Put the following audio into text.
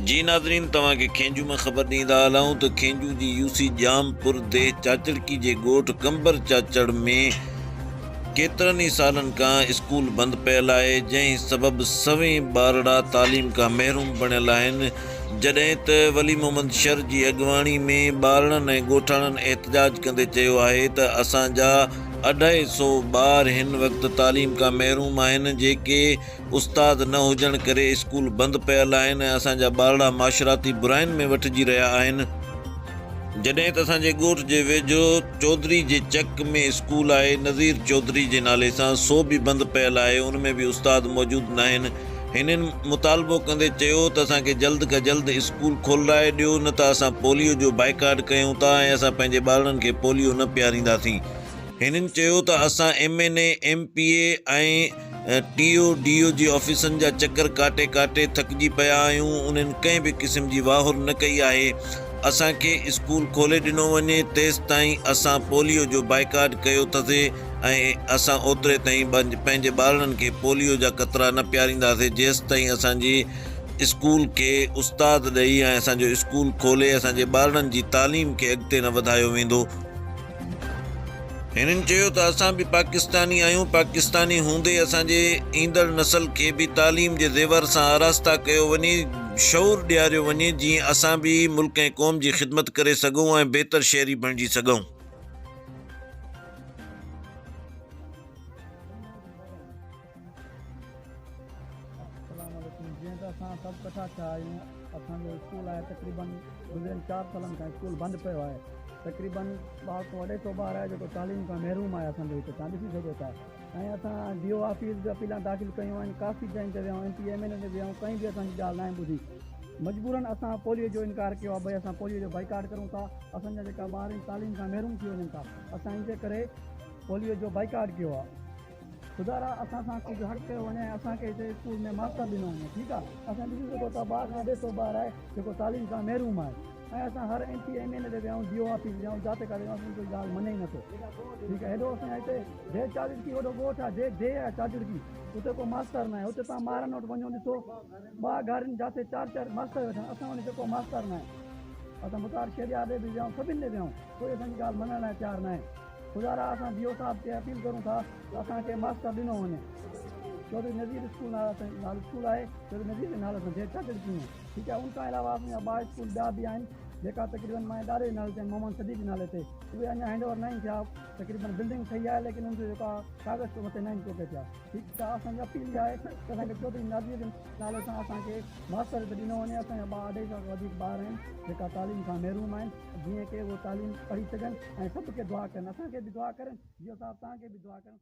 جي ناظرين توهان کي کينجهو مان خبر ڏيندا هلون ته کينجهو جي يو سي ڄام پور ديهه چاچڙڪي جي ڳوٺ قمبر چاچڙ ۾ ڪيترن ئي سالن کان اسڪول بند پيل آهي جنهن سبب سوين ٻارڙا تعليم کان محروم بڻيل آهن جڏهن ته ولي محمد شر جي اڳواڻي ۾ ٻارڙن ۽ ڳوٺاڻن احتجاج ڪندي چيو آهي ته اسان جا اڍائي سو ٻار هن وقت تعليم کان محروم آهن جيڪي استاد نه هجڻ ڪري اسڪول بند پيل آهن ۽ اسان جا ٻارڙا معاشراتي براين ۾ وٺجي رهيا آهن. جڏهن ته اسان جي ڳوٺ جي ويجهو چوڌري جي چڪ ۾ اسڪول آهي نذير چوڌري جي نالي سان سو به بند پيل آهي ان ۾ به استاد موجود ناهن. هنن مطالبو ڪندي چيو ته اسان کي جلد کان جلد اسڪول کولرائي ڏيو نه ته اسان پوليو جو بائيڪاٽ ڪيون ٿا ۽ اسان پنهنجي ٻارڙن کي پوليو نه پيارينداسين. هنن چيو ته اسان M N A, M P A ۽ T O D O جي آفيسن جا چڪر ڪاٽي ڪاٽي ٿڪجي پيا آهيون، انهن ڪنهن به قسم جي واهر نه ڪئي آهي، اسان کي اسڪول کولي ڏنو وڃي تيستائين اسان پوليو جو بائيڪاٽ ڪيو ٿسي ۽ اسان اوتري تائين پنهنجي ٻارڙن کي پوليو جا قطرا نه پيارينداسي جيستائين اسان جي اسڪول کي استاد ڏئي ۽ اسان جو اسڪول کولي اسان جي ٻارڙن جي تعليم کي اڳتي نه وڌايو ويندو. هنن چيو ته اسان به پاڪستاني آهيون، پاڪستاني هوندي اسان جي ايندڙ نسل کي به تعليم جي زيور سان آراسته ڪيو وڃي، شعور ڏياريو وڃي جيئن اسان به ملڪ ۽ قوم جي خدمت ڪري سگهون ۽ بهتر شهري بڻجي سگهون. السلام عليڪم جيئن ته اسان سڀ ڪٺا ٿيا آهيون اسان جو اسڪول آهي تقريبن گذريل چار سالن کان اسڪول بند پيو آهي تقريبن ٻه سو اڍائي سو ٻار آهي جيڪو تعليم کان محروم آهي اسان جو هتي تان ڏسي سگهو ٿا ۽ اسان ڊي او آفيس به اپيلان داخل ڪيون آهن ڪافي جاين تي ويا آهيون ايم پي ايم اين تي ويا آهيون ڪنهن به اسان جي ڳالهه ناهي ٻڌي مجبورن اسان پوليو جو انڪار ڪيو آهي ڀئي اسان پوليو جو بائيڪاٽ ڪرون ٿا اسان جا جيڪا ٻار آهن تعليم کان محروم ٿي وڃن ٿا اسان ان جي ڪري پوليو جو بائيڪاٽ ڪيو آهي خدارا اسان سان ڪجهه حق ڪيو وڃي ۽ اسان کي هتي اسڪول ۾ ماستر ڏنو وڃي ٺيڪ آ اسان ڏسي سگهو ٿا ٻار کان اڍي سو ٻار آهي جيڪو تعليم کان محروم آهي ۽ اسان هر ايم پي ايم اين تي ويا آهيون ڊي او آفيس ويا آهيون جاتي ڪاٿي ويا آهيون اسان جي ڪوئي ڳالهه مڃي ئي نٿو ٺيڪ آ هيڏو اسان جا هتي ديهه چاچڙڪي وڏو ڳوٺ آ ديهه ديهه آهي چاچڙڪي اتي ڪو ماستر ناهي اتي تان مارن وٽ وڃو ڏسو ٻه گهر آهن جاتي چار چار ماستر ويٺا آهن اسان وٽ هتي ڪو ماستر ناهي اسان مختار شهريار ڏي به ويا آهيون سڀني ڏي ويا آهيون ڪوئي اسان جي ڳالهه مڃڻ لاء تيار ناهي خدارا اسان ڊي او صاحب کي اپيل ڪرون ٿا ته اسان کي ماستر ڏنو وڃي. چوڌري نذير اسڪول نالي سان نالي اسڪول آهي چوڌري نذير جي نالي سان جنهن چاچڙ ڪيون ٺيڪ آهي ان کان علاوه اسان جا ٻا اسڪول ٻيا به آهن جيڪا تقريبن مائي ڏاڏي جي نالي تي آهن محمد صديق جي نالي تي اهي اڃا هينڊ اوور ناهن ٿيا تقريبن بلڊنگ ٺهي آهي ليڪن ان جو جيڪا ڪاغذ مٿي ناهن چوڪي ٿيا ٺيڪ آهي اسان جي اپيل اها آهي ته اسان کي چوڌري نذير جي نالي سان اسان کي ماستر به ڏنو وڃي اسان جا ٻا اڍائي سو کان وڌيڪ ٻار آهن جيڪا تعليم کان محروم آهن جيئن ڪي اهو تعليم پڙهي سگهن ۽ سڀ کي دعا ڪن اسان کي به دعا ڪرن جيئن صاحب توهان کي به دعا ڪرن.